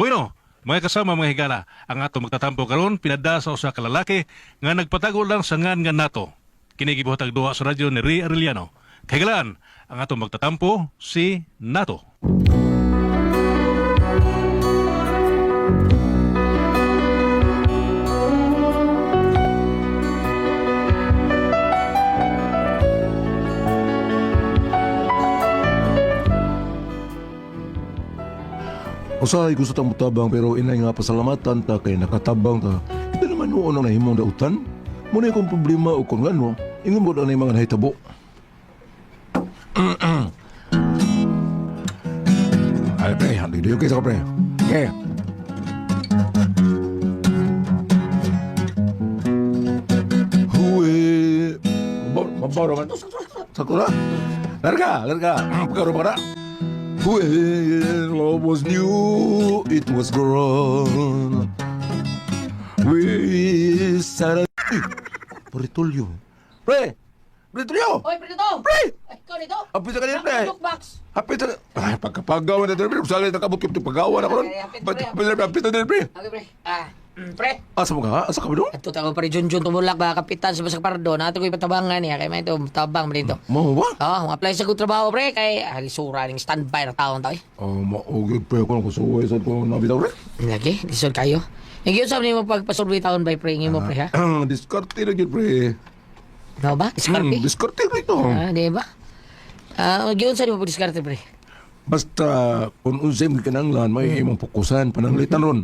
Bueno, mga kasama, mga higala, ang ato magtatampo karon pinada sa usa ka lalaki nga nagpatago lang sa ngan nga nato. Kini gibuhatag duha sa radyo ni Ray Arellano. Kahigalaan, ang ato magtatampo si Nato. Usahay gusto tang mutabang pero inay nga pasalamatan ta kay nakatabang ta. Kita naman noon ang nahimong dautan. Muna kung problema o kung ano, ingon mo na mga nahitabo. Ay, pre, hindi okay sa ka, pre. Okay. Huwe. Mabaro man. Sakura. Larga, larga. Pagkaro pa na. When love was new, it was grown. We sat. Pre, Pre! Paritulyo! Oy, pre to! Pre! Ay, ikaw nito! Apit sa kanina, pre! Jukebox! Apit sa... Ay, pagkapagawa na pre. Sali na kabot yung pagawa na ko ron. Ay, apit, pre, Apit na, apit na, pre. Okay, pre. Ah, pre. Asa mo ka, ha? Asa ka ba doon? Ato ako pre Junjun tumulak ba kapitan sa Basak Pardo. Nato ko ipatabangan niya kay may ito tabang man dito. Mo ba? Oh, apply sa kong trabaho pre kay lisura ning standby na taon to eh. Oh, maugid pre ko kung suway sa ko nabitaw, pre. Lagi, lisod kayo. Yung sa nimo pagpasurvey taon bay pre ngimo pre ha? Diskarte na gyud, pre. No ba? Diskarte. Diskarte na ito. Ah, di ba? Ah, gyud sa nimo pagdiskarte pre. Basta kung unsay mo kinahanglan, may imong fokusan pananglitan ron.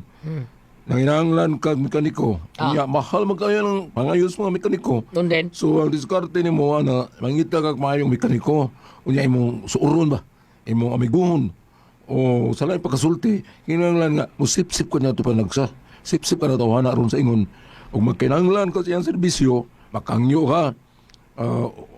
Nanginahanglan kag mekaniko. Unya, mahal man kayo ng pangayos mga mekaniko. Doon din. So ang diskarte nimo ana, mangita kag maayong mekaniko. Unya imong suuron ba? Imong amiguhon. O sa laing pagkasulti, kinahanglan nga musipsip ka na to panagsa. Sipsip ka na to hana ron sa ingon. Ug magkinahanglan ka sa iyang serbisyo, makangyo ka.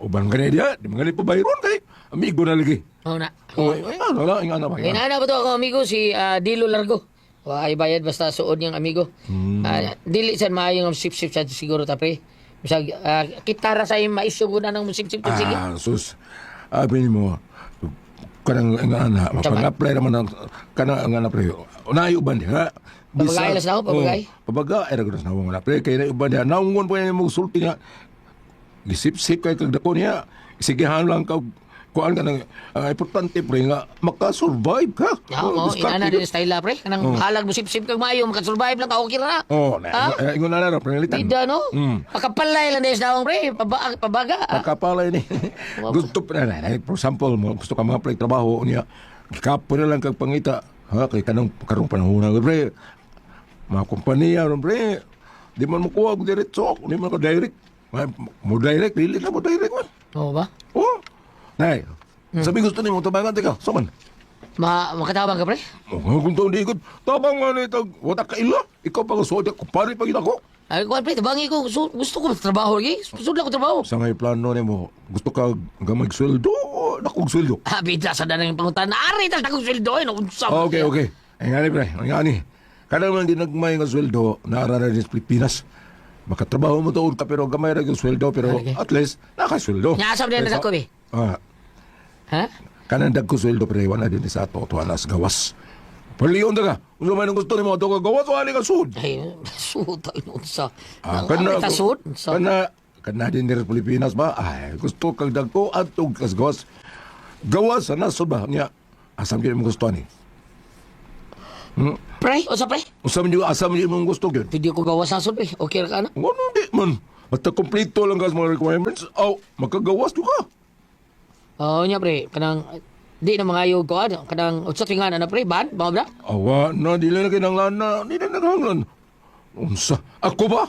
Uban ka na diya, di man gani pabayron kay amigo na lagi. Oh na. O, ay, ano na, ay, ano ba? May naana ba to ako amigo si Dilo Largo. Wa ay bayad basta suod niyang amigo. Ah, dili sad maayo ang sip-sip sad siguro ta pre. Bisag kita ra sa imong maisyo gud anang sip-sip to sige. Ah, sus. Abi mo, kanang nga ana, pag-apply naman ang kanang nga ana pre. Unayo uban diha. Pabagay lang sa ako, pabagay. Oh, pabagay ra gud sa nawong na pre kay na uban diha. Naungon pa niya mo sulti nga. Gisip-sip kay kag dako niya. Sigihan lang ka kuan ka nang ang importante pre nga maka-survive ka. Ya, oh, diskarte inana ka. din style la pre. Kanang halag mo sip-sip kag maayo makasurvive lang ka okay ra na. Oh, na, Ha? ingon na na pre nalitan. Bida no? Pakapalay lang din sa nawong pre, pabaga. Ah, Pagkapalay ni. Gusto pa na, na, for example, mo gusto ka mga apply trabaho niya. Gikapo na lang kag pangita. Ha, kay kanang karong panahon na pre. Mga kompanya ron pre. Di man mo kuha og diretso, di man ko direct. Mo direct, dili na mo direct man. Oo ba? Oh. Nay, sabi gusto nimo tabangan tika. So man. Makatabang ka pre? Oh, kung taon di ikot, tabang nga ni tag, wala ka ila. Ikaw pa gusto, kumpare pa gid ako. Ay, kuan pre, tabangi ko. Gusto, gusto ko trabaho lagi. Sud lang ko trabaho. Sa ngay plano nimo, gusto ka gamay sweldo, nakog sweldo. Ah, bida sa danang pangutan. Ari tas akong sweldo eh. Naunsa. Okay, okay. Ay nga ni, pre. Ay nga ni. Kada man ginagmay nga sweldo, naara na din sa Pilipinas. Makatrabaho mo taon ka pero gamay ra yung sweldo pero Okay. at least nakasweldo. Nya, asa ba din Kaysa- na dagko, be? Ah, Ha? kanang dagko sweldo pre wala din sa ato tuwa na sa gawas. Palion ta ka. Unsa man ang gusto nimo ato ka gawas wala ka sud. Ay, suod ay unsa. Ah, Kana ta suod. Unsa. Kana kana din diri sa Pilipinas ba? Ay, gusto kag dagko atog kas gawas. Gawas sa nasod ba niya? Asam gyud imong gusto ani. Pre, unsa pre? Unsa man gyud asam gyud imong gusto gyud? Pwede ko gawas sa sud pre. Okay ra ka na. Ano di man? Basta kompleto lang ka sa mga requirements, aw, makagawas do ka. Oo nya pre, kanang di na mga ayaw ko ano, kanang unsa tingan na pre, ban, mao ba? Awa na, dili na kinanglan na, dili na kinanglan. Unsa? Ako ba?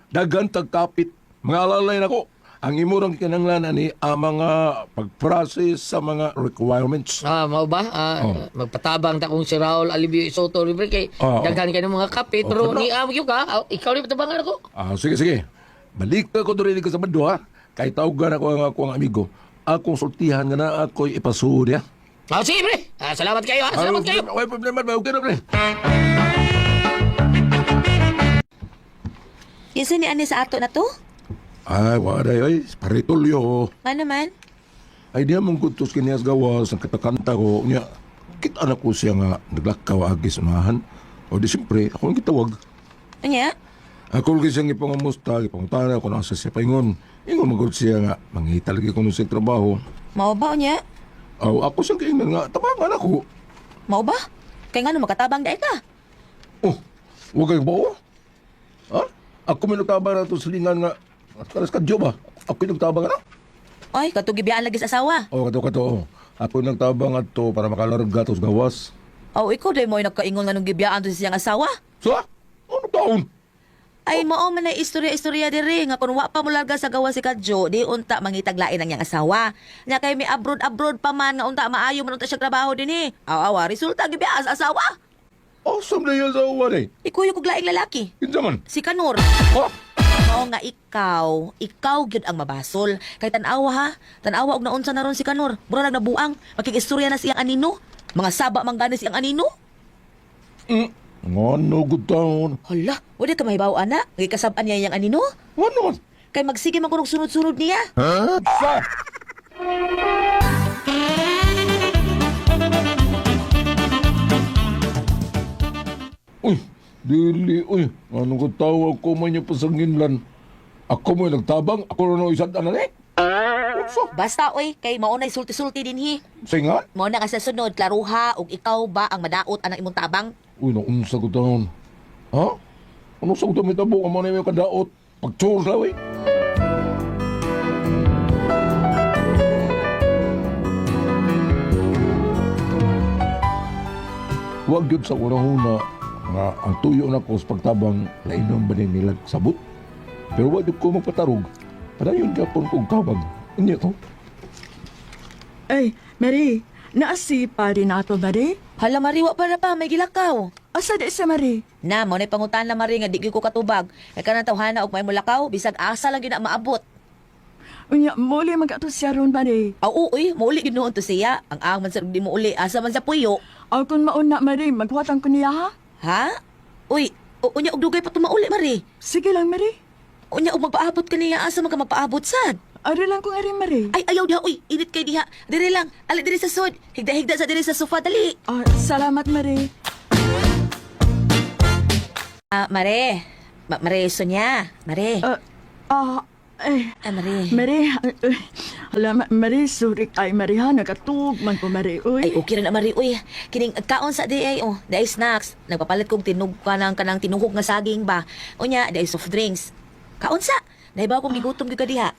Dagan tagkapit. Mga alalay na ko. Ang imo rang kinanglan ani ang mga pag-process sa mga requirements. Ah, mao ba? Ah, magpatabang ta kung si Raul Alibio Soto pre kay Oo. daghan kay ng mga kapit Oh, pero kana. ni amo gyud ka, ah, ikaw ni patabangan ako. Ah, sige, sige. Balik ka ko diri ka sa bando ha. Kay tawgan ako ang akong amigo. Akong sultihan nga na ako'y ipasuod ya. Ah, sige pre. Ah, salamat kayo, ah, salamat kayo. Ay, problema ba? Okay na, pre. Kinsa ni ani sa ato na to? Ay, waday, ay, paritulyo. Nga naman? Ay diya mong kutos kiniyas gawas ang katakanta ko niya. Kita na ko siya nga naglakaw agi sa unahan. O di siyempre, ako ang gitawag. Unya? Ako lagi siyang ipangamusta, ipangutana ko na sa siya paingon. Ingon magod siya nga, mangita lagi ko nung sa trabaho. Mao ba unya? Aw, ako siyang kaingnan nga, tabangan ako. Mao ba? Kay ngano makatabang dai ka? Oh, huwag kayo ba? Ha? Ako may nagtabang na ito sa lingan nga, karas ka ba? Ako yung nagtabang na? Ay, katong gibiyaan lagi sa asawa. Oh, kato kato. Oh. Ako yung nagtabang ato para makalarga to sa gawas. Aw, ikaw day mo ay nagkaingon nga nung gibiyaan to sa siyang asawa. Sa? Ano taon? Ay, mao man ay istorya-istorya diri nga kun wa pa mo larga sa gawa si Kadjo, di unta mangitaglain ang iyang asawa. Nya kay may abroad-abroad pa man nga unta maayo man unta siya trabaho dinhi. Aw, aw, resulta gibiyaan sa asawa. Awesome na yan sa uwan eh. Ikuyo kog laing lalaki. Kinsa man? Si Kanor. Ha? Mao nga ikaw, ikaw gyud ang mabasol. Kay tan-awa ha, tan-awa og naunsa na ron si Kanor. Mura nag nabuang, makig-istorya na siyang anino. Mga saba man gani siyang anino. Ngano good taon? Hala, wala ka mahibaw ana. Gikasab-an niya iyang anino. Ngano man? Kay magsige man kunog sunod-sunod niya. Ha? Sa? Uy, dili, uy. Ano ko tao ako man yung pasanginlan. Ako mo yung nagtabang, ako na nung isang tanan eh. Unsa? Basta oy, kay mao nay sulti-sulti dinhi. Singa? Mao na ka sa sunod, klaruha og ikaw ba ang madaot anang imong tabang? Uy, naunsa ko taon. Ha? Ano sa ko may tabo ka mo na yung kadaot? Pagtsur sa uy. Wag yun sa unang-una nga ang tuyo na ko sa pagtabang lainom ba din nila sabot. Pero wag yun ko magpatarog. Padayon gapon kong tabang. Inya to. Ay, Mary, naasi pa rin ato, Mary. Hala Mari, wa pa na pa, may gilakaw. Asa di sa Mary? Na, mao nay pangutan na Mari nga di gyud ko katubag. Kay kanang tawhana og may mulakaw, bisag asa lang gyud na maabot. Unya, muli mag-ato siya ron, Mary. Aw, uy, mauli gyud noon to siya. Ang ang man sa di mo uli, asa man sa puyo. Aw, kung mauna, Mary, maghuwatan ko niya, ha? Ha? Uy, unya og dugay pa tumauli Mari. Sige lang, Mary. Unya og magpaabot ka niya, asa man ka magpaabot sad? Ari lang kong ari, Mary. Ay, ayaw diha, uy, init kay diha. Dire lang, ali dire sa sud. Higda-higda sa dire sa sofa, dali. Ah, salamat, Mary. Ah, Mare. Mare, Sonia. Mare. Ah, ah, eh, Ah, Mare. Mary, hala, Mary, sorry kay Mary, ha? Nagatug man ko, Mary, uy. Ay, okay ra na Mari. Uy, kining kaon sa di ay, oh, di ay snacks. Nagpapalit kog tinog kanang kanang tinuhog nga saging ba. Unya, di ay soft drinks. Kaon sa. Nahibaw kong gigutom gyud ka diha.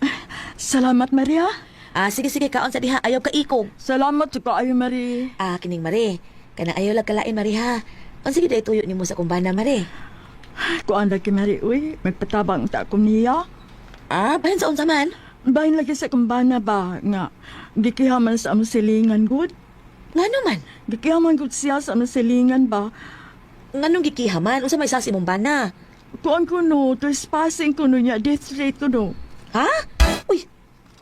Salamat, Mary, ha? Ah, sige sige, kaon sa diha. Ayaw ka ikog. Salamat sa kaayo, Mary. Ah, kining Mare. Kana ayaw lang kalain Mari ha. Unsa gid ay tuyo nimo sa kumbana Mare? Kuan lagi, Mary, uy. Magpatabang ta ko niya. Ah, bahin sa unsa man? Bahin lagi sa kumbana ba nga gikihaman sa among silingan gud. Ngano man? Gikihaman gud siya sa among silingan ba. Nganong gikiha man? Unsa may sasi imong bana? Kuan ko no, trespassing ko no niya, death rate ko no. Ha? Uy,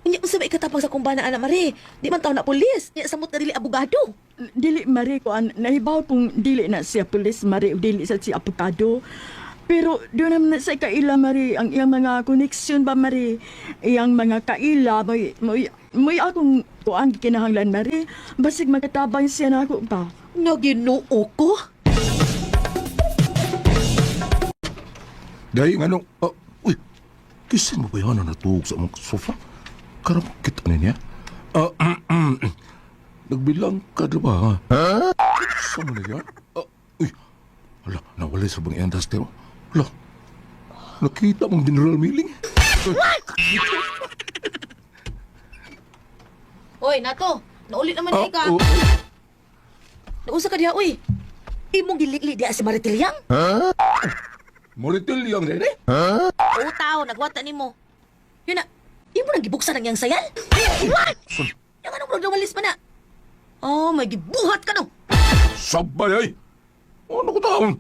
unya unsa may ikatapang sa kumbana ana Mare? Di man taw na pulis. Nya samot na dili abogado. Dili mari kuan nahibaw kung dili na siya pulis mari o dili sa siya abogado. Pero doon naman na sa kaila mari ang iyang mga connection ba mari iyang mga kaila moy moy moy akong kuan kinahanglan mari basig makatabang siya na ako ba. Naginoo ko. Dahil nga nung, ah, uy, kisin mo ba yan na natuog sa among sofa? Karang kita na niya. Ah, nagbilang ka na ba, ha? Sa mo na yan? Ah, uy, hala, nawala sa bang iyang duster. oh. Hala, nakita mong General Milling? Oy, Nato, nauli naman Ah, di ka. oh, Nausa ka diha, uy. Imong gilikli diha si Maritilyang. Maritil yang nene? Oo, tao, nagwata nimo. Yun na, imo nang gibuksan ang iyang sayal. What? Yang anong murag nawalis pa na? Oh, may gibuhat ka no. Sabay ay! Ano ko taon?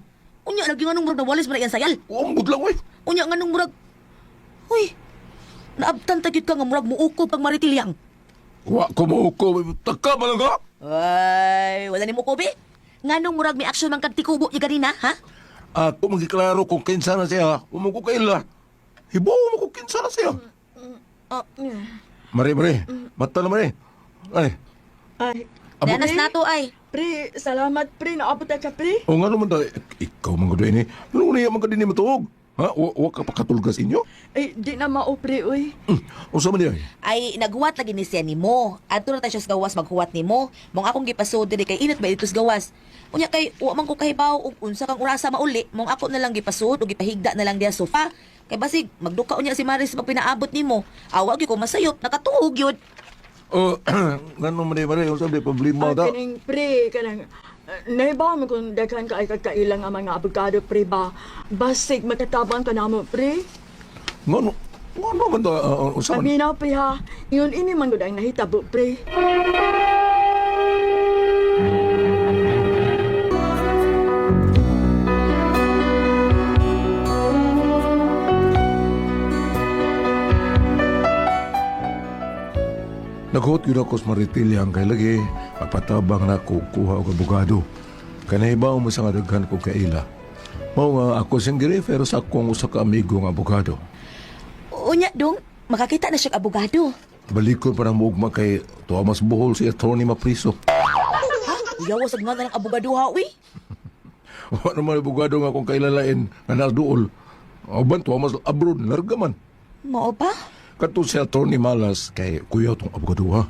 Unya lagi nganong murag nawalis man na iyang sayal. Uambot lang, uy. Unya nganong murag. Uy. Naabtan ta gyud ka nga murag muukob kang Maritilyang. Wa ko mo ko, taka man lang ka. Ay, wala nimo kobe. Nganong murag may aksyon man kag tikubo niya ganina, ha? Ako magiklaro kung kinsa na siya. Huwag ko kaila. Hibaw mo kung kinsa na siya. Mare, mare. Mata na, mare. Ay, Ay, Abo- Nanas nato ay. Pre, salamat pre, naabot na ka pre. O nga naman tayo, ikaw man gud ini. Ano niya man ka din matuog? Ha? Wa ka pakatulgas inyo? Ay, di na mao pre, uy. Unsa man diay? Ay naghuwat lagi ni siya nimo. Adto na ta siya sa gawas maghuwat nimo. Mong akong gipasud diri kay init ba dito sa gawas. Unya kay wa man ko kahibaw og unsa kang orasa mauli, mong ako na lang gipasud og gipahigda na lang diha sa sofa. Kay basig magduka unya si Maris pag pinaabot nimo. Awa gyud ko masayop, nakatuog gyud. O ngano man diay mare, unsa man diay problema Ah, ta? kaning pre, kanang naibaw mo kung daghan ka ay kagkailang ang mga abogado pre ba. Basig makatabang ka namo pre. Ngano ngano man ta unsa man? Paminaw pre ha. Yun ini man gud ang nahitabo pre. Naghuot gyud ako sa Maritilyang kay lagi magpatabang na ko kuha og abogado. Kay nahibaw mo sa nga daghan ko kaila. Mao nga ako siyang girefer sa akong usa ka amigo nga abogado. Unya dong, makakita na siya og abogado. Balikon pa ng muugma kay tuwa mas buhol si attorney mapriso. Ha? Uyaw sa nga ng abogado ha, uy. Wa naman abogado nga akong kailalain nga naduol. Uban tuwa mas abroad larga man. Mao ba? Kato si attorney Malas kay kuya tong abogado ha.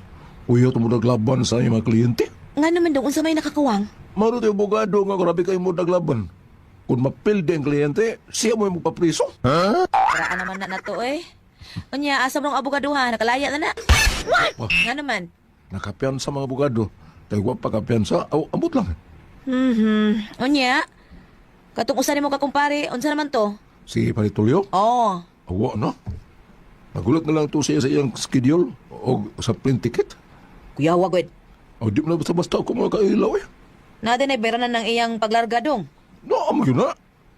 Kuya tong naglaban sa iyang mga kliyente. Nga naman dong unsa may nakakawang? Maro tayo abogado nga grabe kayo mo naglaban. Kung mapilde ang kliyente, siya mo yung magpapriso. Paraan naman na nato eh. Unya asa mong abogado ha, nakalaya na na. Wah. Nga naman. Nakapiyansa mga abogado. Tayo wa pa kapiyansa, aw, ambot lang. Unya, katong usa nimo ka kumpare, unsa naman to? Si Paritulyo, Oh, awa na. Nagulat na lang to siya sa iyang schedule o sa plane ticket. kuya wa gud. O di mo na basta-basta ako mga kailaw eh. Na din ay na ng iyang paglarga dong. No, amo yun na.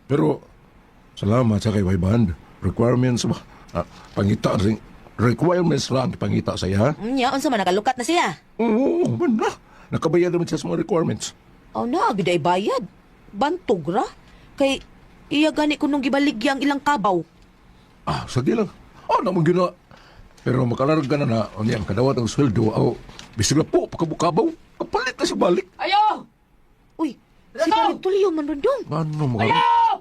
Pero, salamat sa kay Band. Requirements ba? Ah, pangita rin. Requirements lang pangita sa iya. Unya, unsa man nakalukat na siya. Oo, man na. Nakabayad naman siya sa mga requirements. Oh na, gid ay bayad. Bantog ra. Kay iya gani kunong gibaligya ang ilang kabaw. Ah, sige lang. Oh, naman gina. Pero makalarga na na, o niya, kadawat ang sweldo, aw, bisig na po, pagkabukabaw, kapalit na siya balik. Ayo! Uy, si Paritulyo man ron dong. Ano mga...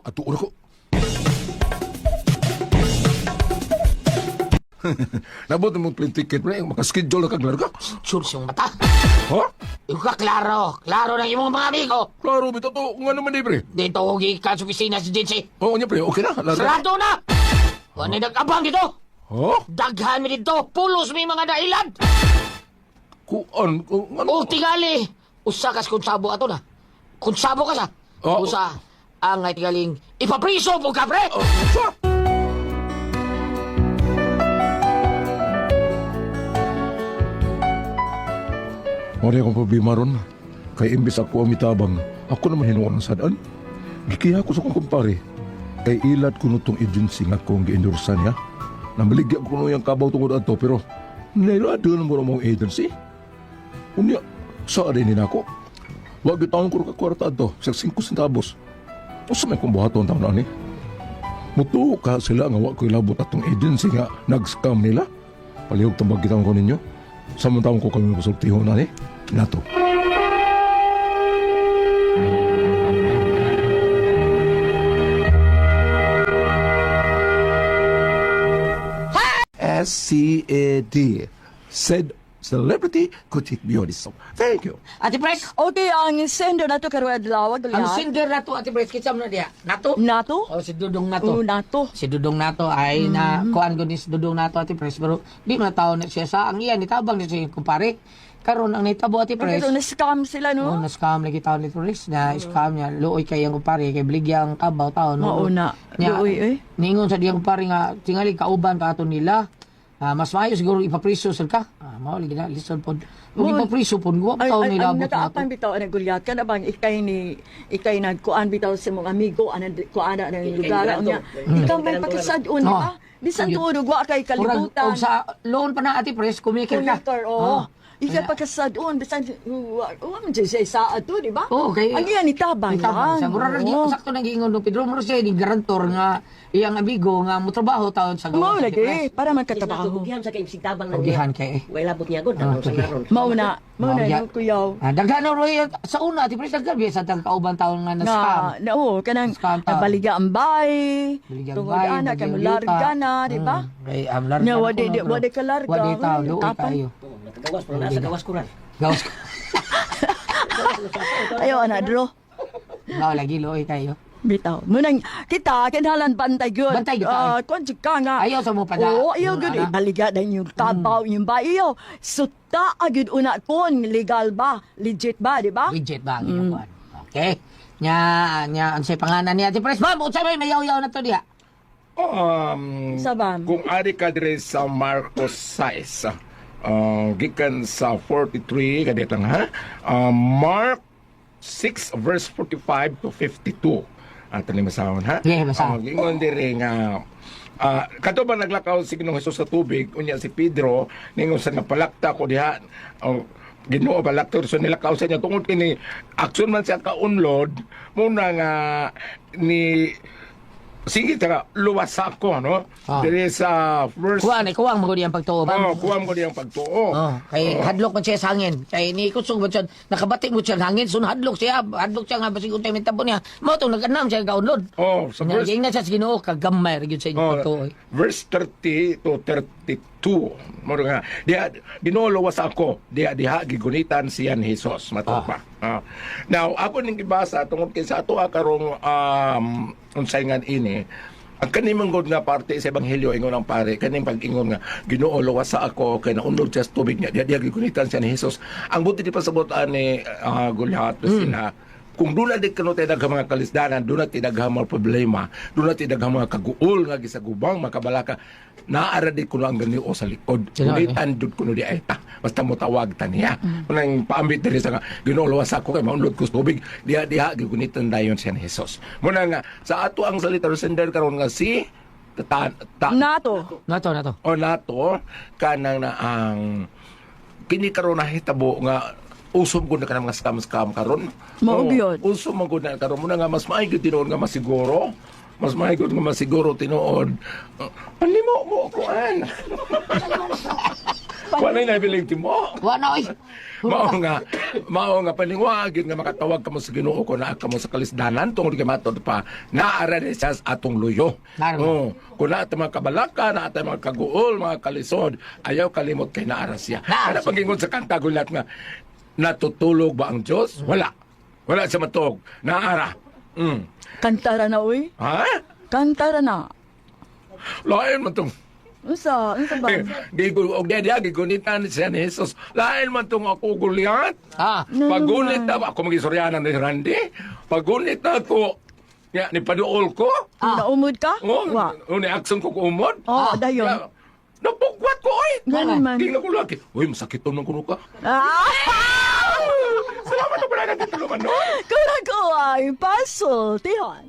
Ato una ko. Nabot mo plane ticket, pre. Makaschedule na kag larga. Sure siyang mata. Ha? Ikaw ka, klaro. Klaro ng imong mga amigo. Klaro, bitaw to. Nga naman eh, pre. Dito ko gikan sa opisina si Jinsi. Oo niya, pre. Okay na. Larga. Sarado na! Wala nag-abang dito. Ha? Daghan mi dito. Pulos mi mga dahilan. Kuan. Ano? O tingali. Usa kas konsabo ato na. Konsabo ka sa. Oo. Usa ang ay tingaling ipapriso mo ka, pre! Oh, sa? Mori akong problema ron. Kay imbis ako ang mitabang, ako naman hinuon ang sadaan. Gikiha ko sa kong kumpare. Kay ilat ko tong agency nga akong gi-endorsa niya. Namaligya ko no yung kabaw tungod ato pero nailado na mo mong agency. Unya, sa rin nako. Ako. Wag taon ko ka kwarta ato sa 5 centavos. Usa may kong buhaton taon ani. Mutuo ka sila nga wa ko'y labot atong agency nga nag-scam nila. Palihog tambag kita ko ninyo. Samantang ko kami masultihon ani. Nato. S-C-A-D. Said celebrity Kutik Biodism. Thank you. Ate Pres, Okay, ang sender nato karon adlaw ang Goliath. sinder na to, Ate Pres, kinsa mo na diha? Nato? Nato? O, si Dudong Nato. Oh, nato. Si Dudong Nato ay na kuan ko ni si Dudong Nato Ate Pres pero di man tao na siya sa ang iya nitabang ni siya kumpare. Karon ang nahitabo Ate Pres. Pero na-scam sila Oh, no. na scam lagi taon ni Pres na scam niya luoy kay ang kumpare kay bligya ang kabaw taon. Mao na. Niya, Luoy, eh. Niingon sa diyang kumpare nga tingali kauban ka ato nila. Ah, mas maayo siguro ipapriso sad ka. Ah, mao lagi na lisod pod. Ug Mo- ipapriso pod wa Ay, taon ay, nila ang abot nato. nataapan bitaw ang Goliath kana bang ikay ni ikay nagkuan bitaw sa mong amigo anan kuan na ng lugar unya. Ikaw may pakisad-on di ba? Oh. Bisan tuod og wa kay Murag, kalibutan. og sa loan pa na Ate Pres, kumikir ka. Kumikir, oo. Oh. Iya pagkasadon bisan wa wa man siya sa ato, di ba? Oo, kay ang iya ni tabang Tabang lang. sa mura ra Oo. sakto nang giingon ng Pedro, mura siya ni garantor nga iyang amigo nga motrabaho taon sa Mao gawas. sa lagi para man katrabaho. Tugihan sa kay tabang lang. Tugihan kay eh. Way labot niya gud sa naron. Mao na, mao na Mao, no, kuyaw. Ah, daghan na Roy, sa una ti pres daghan biya sa tang kauban taon nga na Nga, scam. na oo, kanang Scam taon. nabaliga ang bay. Baligyang Tungod bay, ana kay baligyang mularga yuta. na, di ba? Kay am larga. Nya, na wa di- kuno, di- wa di ka larga. Wa di taon, Ay, luoy tapay. kayo. Oh, Nakagawas pero nasa gawas ko ran. Gawas ko. Ayaw ana dro. Mao lagi luoy kayo. Bitaw. Munang kita kinahanglan bantay gyud. Bantay gyud, Ah, kuan jud ka nga. Ayaw sa mo pada. Oo, ayaw Mm, gyud ana. ibaliga na inyong tabaw, inyong bay. Ayaw. Suta agud una kon legal ba? Legit ba, di ba? Widget ba ang inyong kuan? Okay. Nya nya unsay pangalan niya ti pres? Ma'am, unsay may mayaw-yaw na to diha? Sa ba? Kung ari ka dire sa Marcos 6, gikan sa 43, kadit lang ha? Mark 6 verse 45 to 52. Ato ni masahon ha? Yeah, basahon. Gingon dire nga kato ba naglakaw si Ginoong Hesus sa tubig unya si Pedro ningon sa napalakta ko diha, oh, Ginoo palaktor, so nilakaw sa niya tungod kini aksyon man siya kaunlod muna nga ni sige ta luwas ako no dire sa verse. Kuha ni kuwang magud iyang pagtuo ba? Oh, kuha mo diyang pagtuo. Oh, kay hadlok man siya sa hangin. Kay ni kusog man siya, nakabati mo siya sa hangin, sun hadlok siya nga basig untay mitabo niya. Mao tong nag-anam siya kaunlod. Oh, sa Nya verse giingnan siya sa Ginoo kagamay ra gyud sa inyong Oh, pagtuo. Eh. verse 30 to 32. Moro nga, diha Ginoo luwas ako, diha diha gigunitan siya ni Jesus matod pa. Ah. Now, ako ning gibasa tungod kay sa ato karong unsay nga ini, ang kaning god nga parte sa ebanghelyo ingon ang pare kaning pag-ingon nga Ginoo luwas sa ako kay naunlod siya sa tubig niya, diha diha gigunitan siya ni Jesus. Ang buti di pasabot ani Goliath sila kung doon na di kano tayo daghang mga kalisdanan, doon na daghang mga problema, doon na daghang mga kaguol nga gisagubang, mga kabalaka, naara di kuno ang ganio sa likod. Sino, eh? Unitan jud kuno di ay ta. Basta mo tawag ta niya. Unang paambit diri sa nga, Ginoo luwas ako kay maunlod ko sa tubig. Diha diha gigunitan dayon siya ni Jesus. Muna nga sa ato ang salita sender karon nga si ta, ta, Nato. Nato nato. o nato kanang na ang kini karon nahitabo nga usom gud na kanang mga scam scam karon. Mao Oo, gyud. Usom man gud na karon muna nga mas maayo gyud tinuod nga masiguro. Mas maayo gyud nga masiguro tinuod. Panlimo mo kuan. Wala na nabiling timo. Wa na oy. Mao nga paninguagin nga makatawag kamo sa Ginoo ko naa kamo sa kalisdanan tungod kay matod pa naara ni siya sa atong luyo. Naara. Oo, kung naa tay mga kabalaka, naa tay mga kaguol, mga kalisod, ayaw kalimot kay naara siya. Naara Kana pagingon sa kanta gulat nga natutulog ba ang Dios? Wala. Wala siya matug. Naara. Kantara na uy. Ha? Kantara na. Lain man tong Unsa, unsa ba? Eh, gigo og diya gigunitan siya ni Jesus. Lain man tong ako Goliath. Ah, No Pagunit naman. na ako magisuryanan ni Randy. Pagunit na ako. Ya, ni paduol ko. Naumod ka? Oh, Wa. oh, ni aksyon ko kuumod. Oh, dayon. Ya, napugwat ko oy. Ganun man. Tingnan ko lagi. Uy, masakit to ng kuno ka. Ah! Salamat na pala natin tulungan no. Kurang ko ay pasultihan.